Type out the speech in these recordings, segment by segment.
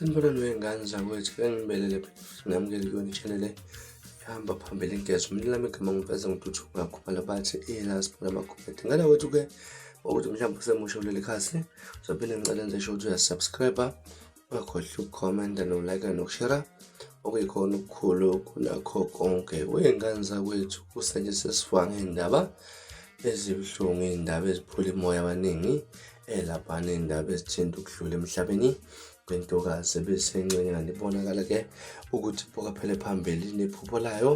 Sanibonani wey'ngane zakwethu, ke ngibelele futhi nginamukele kuyona i-channel ehamba phambili ingezo. Mina lami igama ngiveza ngintuthuko ngakhumalo bathi ilasibona amakhomenti. Ngane kwethu-ke ukuthi mhlawumbe usemusha kuleli khasi, uzophinde ngicela enze sure ukuthi uyasubscribe, ungakhohlwa ukukhomenta nokulike nokushera okuyikhona okukhulu kunakho konke. Wey'ngane zakwethu kusanje sesifa ngey'ndaba ezibuhlungu, iy'ndaba eziphula imoya abaningi elaphana iy'ndaba ezithinta ukudlula emhlabeni kwentokazi ebisencanyana ibonakala-ke ukuthi iphokophele phambili nephupho layo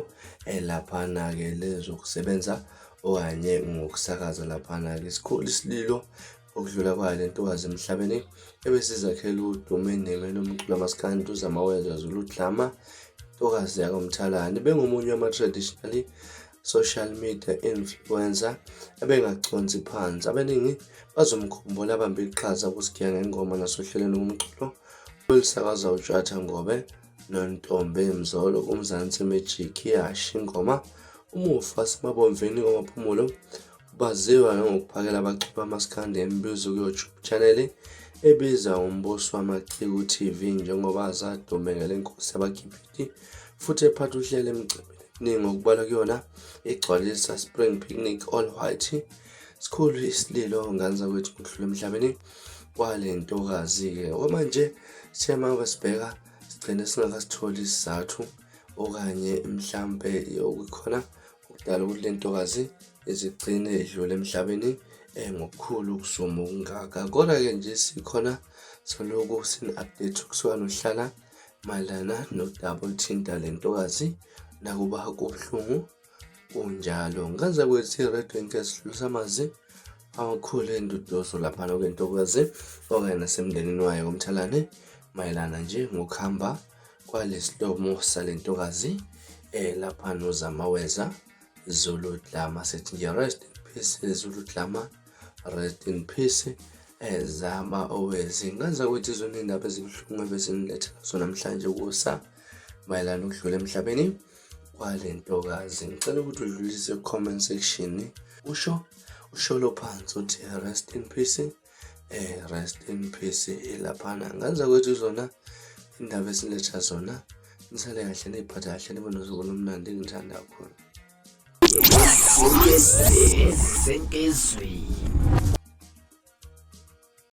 elaphana-ke lezokusebenza okanye ngokusakaza laphana-ke isikhulu isililo ukudlula kwayo le ntokazi emhlabeni ebesizakhela udumo endimeni yomculo kamaskandi uZamaweza Zulu Dlama intokazi yakwamthalane bengomunye wama-traditionally social media influencer ebengaconsi phansi. Abaningi bazomkhumbula abambe iqhaza kuSigiya Ngengoma nasohlelweni kumculo olusakazwa uTshatha Ngobe noNtombi Mzolo kuMzansi Magic Yasha Ingoma. Umufi waseMabomvini kwaMaphumulo baziwa nangokuphakela abaculi bamaskandi emibuzo ku-YouTube channel ebiza uMbuso Wamaciko TV njengoba azadume ngelenkosi yabakhiphiti futhi ephatha uhlelo emicimbini eminingi okubalwa kuyona iGcwalisa Spring Picnic All White. Sikhulu isililo ngane zakwethu kudlula emhlabeni kwale ntokazi-ke. Okwamanje sithe uma ngabe sibheka sigcine singakasitholi isizathu okanye mhlampe okukhona okudala ukuthi le ntokazi izigcine idlule emhlabeni ngokukhulu ukuzuma okungaka. Kodwa-ke nje sikhona soloku sini-update kusuka nohlala mayelana nodaba oluthinta le ntokazi nakuba kubuhlungu kunjalo. Ngaze kwethi i-Radio Inkezi sidlulisa amazwi amakhulu enduduzo laphana kwentokazi okanye nasemndenini wayo komthalane mayelana nje ngokuhamba kwalesilomo sale ntokazi lapha noZamaweza Zulu Dlama. Sithi nje rest in peace Zulu Dlama, rest in peace Zama Owezi. Ngaza ukuthi izona iy'ndaba ezibuhlungu ebezinilethela zona namhlanje kusa mayelana nokudlula emhlabeni kwale ntokazi. Ngicela ukuthi udlulise ku-comment section usho usholo phansi uthi rest in peace, rest in peace laphana. Ngaza kwethu izona indaba esiletha zona. Nisale kahle, niy'phathe kahle, nibe nosuku olumnandi, ngithanda kakhulu. Sengezweni.